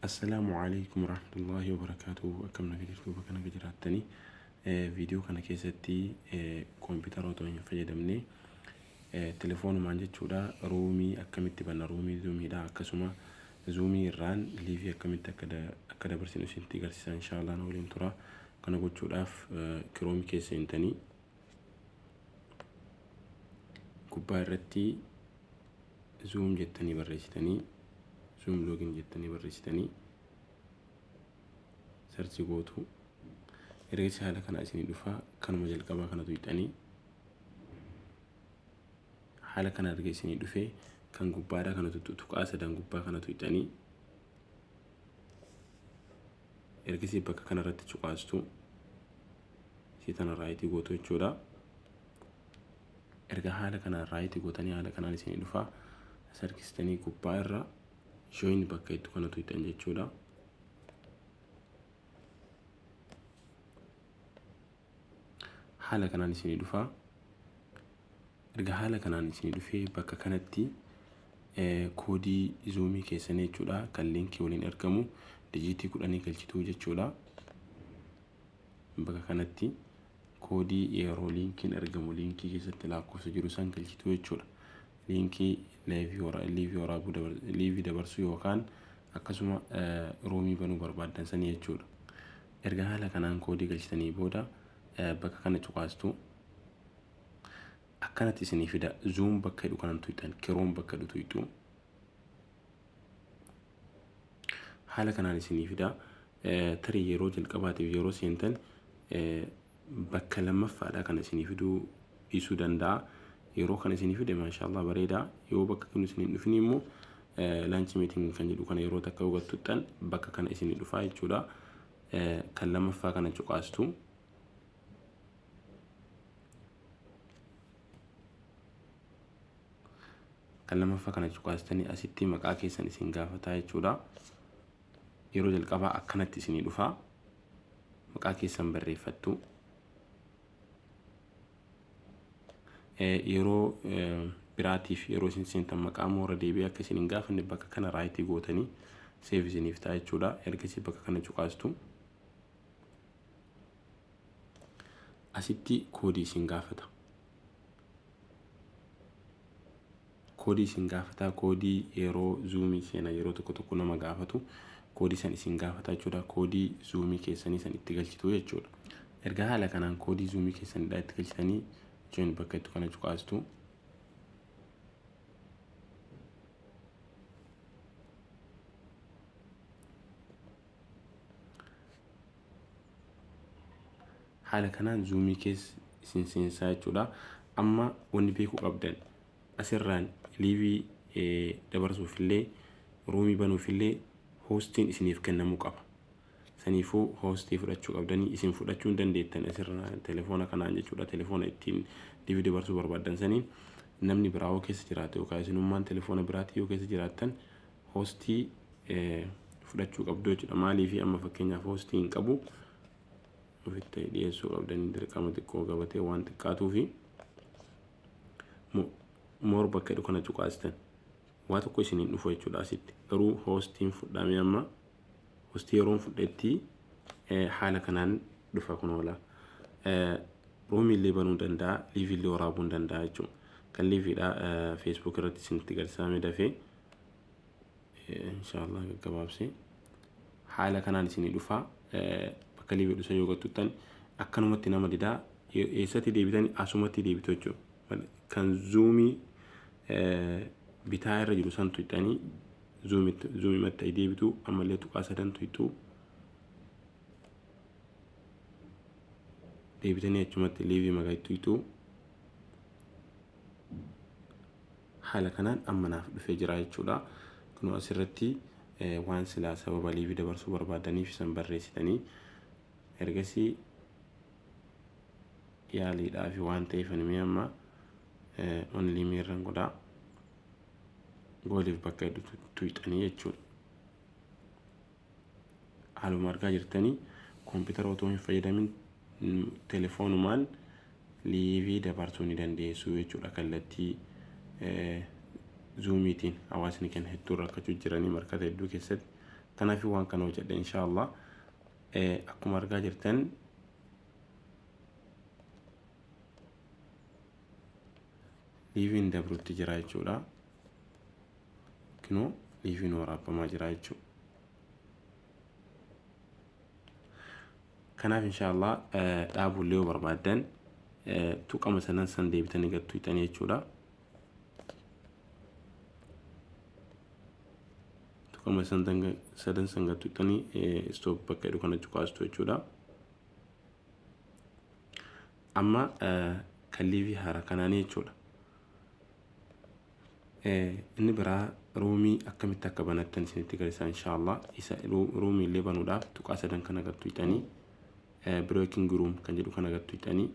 Assalaamu alaikum warahmatullahi wabarakaatuh. Akkam naga jirtu? Bakka naga jiraattanii. Viidiyoo kana keessatti koompitara otoo hin fayyadamne telefoonumaan jechuudha, roomii akkamitti banna, roomii zuumiidha, akkasuma zuumii irraan liivii akkamitti akka dabarsinu isinitti agarsiisa, inshaallah na waliin tura. Kana gochuudhaaf kiroomii keessa seentanii gubbaa irratti Zoom jettanii barreessitanii, Zoom login jettanii barreessitanii search gootu. Ergasii haala kana isinii dhufa. Kanuma jalqabaa kana tuqxanii, haala kana erga isinii dhufe, kan gubbaadhaa kana tuttu, tuqaa sadan gubbaa kana tuqxanii, ergasii bakka kanarratti cuqaastu, isii tana raayitii gootu jechuudha. Erga haala kanaan raayitii gootanii, haala kanaan isinii dhufa. As harkistanii gubbaa irra join bakka itti kana tuqxan jechuudha. Haala kanaan isinii dhufa. Erga haala kanaan isinii dhufee, bakka kanatti koodii zuumii keessanii jechuudha, kan liinkii waliin argamu dijiitii 10 galchituu jechuudha. Bakka kanatti koodii yeroo liinkiin argamu liinkii keessatti lakkoofsa jiru san galchituu jechuudha. Liinkii liivii waraabuu, liivii dabarsuu yookaan akkasuma roomii banuu barbaaddan sanii jechuudha. Erga haala kanaan koodii galchitanii booda bakka kana cuqaastu. Akkanatti isinii fida. Zoom bakka jedhu kanan tuqxan, kiroom bakka jedhu tuqxu. Haala kanaan isinii fida. Tarii yeroo jalqabaatiif yeroo seentan bakka lammaffaadha kana isinii fiduu dhiisuu danda'a. Yeroo kana isinii fide, maashaallah, bareeda. Yoo bakka kun isinii hin dhufin immoo launch meeting kan jedhu kana yeroo takka yoo tuqxan bakka kana isinii dhufaa jechuudha. Kan lammaffaa kana cuqaastu. Kan lammaffaa kana cuqaastanii asitti maqaa keessan isin gaafataa jechuudha. Yeroo jalqabaa akkanatti isinii dhufa. Maqaa keessan barreeffattu. Yeroo biraatiif yeroo isin seentan maqaa moora deebi'ee akka isin hin gaafanne bakka kana raayitii gootanii save isiniif ta'a jechuudha. Ergasii bakka kana cuqaastu. Asitti koodii isin gaafata. Koodii isin gaafata, koodii yeroo zuumii seenan yeroo tokko tokko nama gaafatu, koodii san isin gaafata jechuudha. Koodii zuumii keessanii san itti galchitu jechuudha. Erga haala kanaan koodii zuumii keessanidha itti galchitanii, join bakka itti kana cuqaastu. Haala kanaan zuumii keessa isin seensaa jechuudha. Amma wanni beekuu qabdan, asirraan liivii dabarsuufillee ruumii banuufillee hoostiin isiniif kennamuu qaba. Saniifuu hoostii fudhachuu qabdanii, isin fudhachuu hin dandeettan asirra telefoona kanaan jechuudha. Telefoona ittiin liivii dabarsuu barbaaddan saniin namni biraa yoo keessa jiraate yookaan isinummaan telefoona biraatii yoo keessa jiraattan hoostii fudhachuu qabdu jechuudha. Maaliif? Amma fakkeenyaaf hoostii hin qabu. Ofitti dhiyeessuu qabdanii dirqama, xiqqoo gabatee waan xiqqaatuufi more bakka jedhu kana cuqaastan waa tokko isiniin dhufu jechuudha asitti. Garuu hoostiin fudhamee, amma hoostii yeroon fudhetti haala kanaan dhufa kun oola. Ruumii illee banuu danda'a, liivii illee waraabuu danda'a jechuudha. Kan liiviidha Facebook irratti isinitti garsiisamee dafee inshaallah gaggabaabsee haala kanaan isinii dhufa. Bakka liivii dhusa yoo gattuuttan akkanumatti nama didaa, eessatti deebitanii? Asumatti deebitu jechuudha. Kan zuumii bitaa irra jiru san tuqxanii zuumimatti deebitu. Ammallee tuqaa sadan tuqxu, deebitanii achumatti liivii maqaa tuqxu. Haala kanaan amma naaf dhufee jira jechuudha. Kunoo asirratti waan silaa sababa liivii dabarsuu barbaadaniif isan barreessitanii, ergasii yaaliidhaaf waan ta'eef ani amma only me irran godhaa, go live bakka hedduu tuqxanii jechuudha. Haaluma argaa jirtanii koompitara otoo hin fayyadamin telefoonumaan liivii dabarsuu ni dandeessu jechuudha. Kallattii zuumiitiin hawaasni keenya hedduu rakkachuu jiranii markata hedduu keessatti. Kanaaf waan kana hojjedhe inshaallah. Akkuma argaa jirtan liiviin dabrutti jira jechuudha. Kunoo liiviin waraabamaa jira jechuudha. Kanaaf inshaallah dhaabuullee yoo barbaaddan tuqama sanan san deebitanii gad tuqxanii jechuudha. Tuqama sadan san gad tuqxanii stop bakka jedhu kana cuqaastu jechuudha. Amma kan liivii haaraa kanaanii jechuudha. Inni biraa roomii akkamitti akka banattan isinitti agarsiisa inshaallah. Isa roomii illee banuudhaaf tuqaa sadan kana gad tuqxanii breaking room kan jedhu kana gad tuqxanii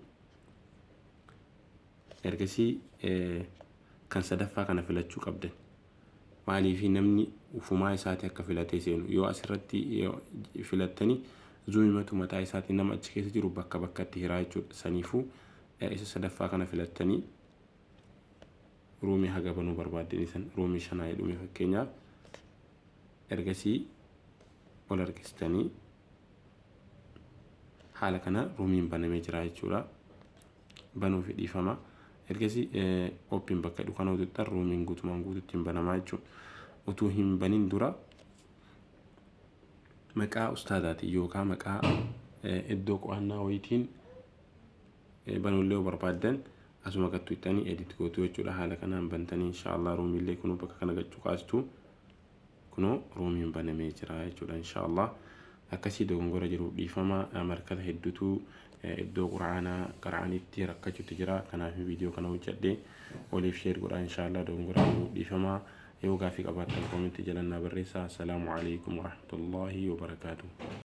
ergasii kan sadaffaa kana filachuu qabdan. Maaliif namni ufumaa isaatii akka filatee seenu yoo asirratti filattanii zuumimatu mataa isaatiin nama achi keessa jiru bakka bakkatti hiraa jechuudha. Saniifuu isa sadaffaa kana filattanii ruumii haga banuu barbaaddanii san ruumii shanaa jedhume fakkeenyaaf ergasii ol harkistanii haala kana ruumiin banamee jira jechuudha. Banuuf dhiifama. Ergasii open bakka jedhu kana hojjetan ruumiin guutumaan guututti hin banamaa jechuudha. Utuu hin banin dura maqaa ustaadaatiin yookaan maqaa iddoo qo'annaa wayiitiin banuullee yoo barbaaddan asuma gad tuqxanii edit gootu jechuudha. Haala kanaan bantanii inshaallah ruumiillee kunuu bakka kana gad cuqaastu kunoo ruumiin banamee jira jechuudha inshaallah. Akkasii dogongora jiruuf dhiifama markata hedduutu iddoo quraanaa qara'anitti rakkachuutti jira. Kanaaf viidiyoo kana hojjedhe waliif share godhaa inshaallah. Dogongora jiruuf dhiifama. Yoo gaafii qabaattan koomentii jala naa barreessaa. Assalaamu alaikum warahmatullaahi wabarakaatuh.